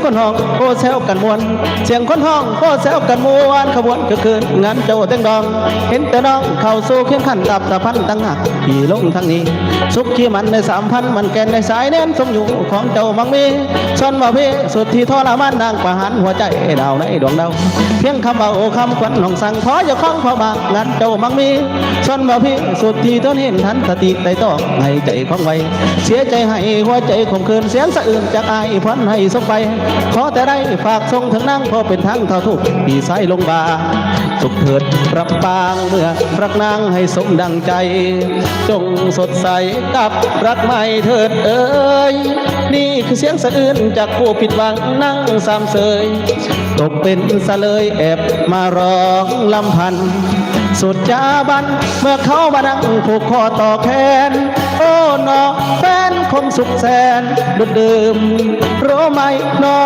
ຄົນຮ້ອງໂອ້ແຊວກັນມ່ວນ ສຽງຄົນຮ້ອງໂອ້ແຊວກັນມ່ວນ ຂະບວນຄືຄືນງານເຈົ້າແຕ່ງດອງ ເຫັນແຕ່ນ້ອງເຂົ້າສູ່ຄຽງຂ້າງ ຕັບຕະພັນຕັ້ງຮັກ ທີ່ລົງທາງນີ້ ສຸກຂີ້ມັນໃນສາມພັນ ມັນແກ່ນໃນສາຍແໜ້ນຊົງຢູ່ຂອງເຈົ້າມັກມີ ສ່ວນວ່າເພສຸດທີ່ທໍລະມານ ນາງປະຫານຫົວໃຈດາວໃນດວງດາວ ພຽງຄຳເວົ້າຄຳຂວັນຫ້ອງສັ່ງ ພໍຢາກຟັງເພາະມາກງານເຈົ້າມັກມີ ສ່ວນວ່າເພສຸດທີ່ທົນເຫັນ ທັນສະຕິໄຕ່ຕອງໃຫ້ໃຈຄອງໄວ ເສຍໃຈໃຫ້ຫົວໃຈຂົມເຂີນ ສຽງສະອືນຈາກອ້າຍພອນໃຫ້ສົມໄປ ຂໍແຕ່ໄດ້ຝາກສົ່ງເຖິງນາງ ພໍເປັນທາງເທົ່າທຸກ ພີ່ຊາຍລົງບາ ສຸກເຖີດຮັບປາງ ເມື່ອຮັກນາງໃຫ້ສົມດັ່ງໃຈ ຈົ່ງສົດໃສກັບຮັກໃໝ່ເຖີດເອີຍ ນີ້ຄືສຽງສະອືນຈາກຜູ້ຜິດຫວັງ ນັ່ງສາມເສີຍ ຕົກເປັນສະເລີຍແອບມາຮ້ອງລຳພັນ ສຸດຈາບັນ ເມື່ອເຂົາມານັ່ງຜູກຂໍ້ຕໍ່ແຂນ ໂອ້ໜໍ ແຟນຄົງສຸກແສນດຸດດື່ມ ຮູ້ໄໝໜໍ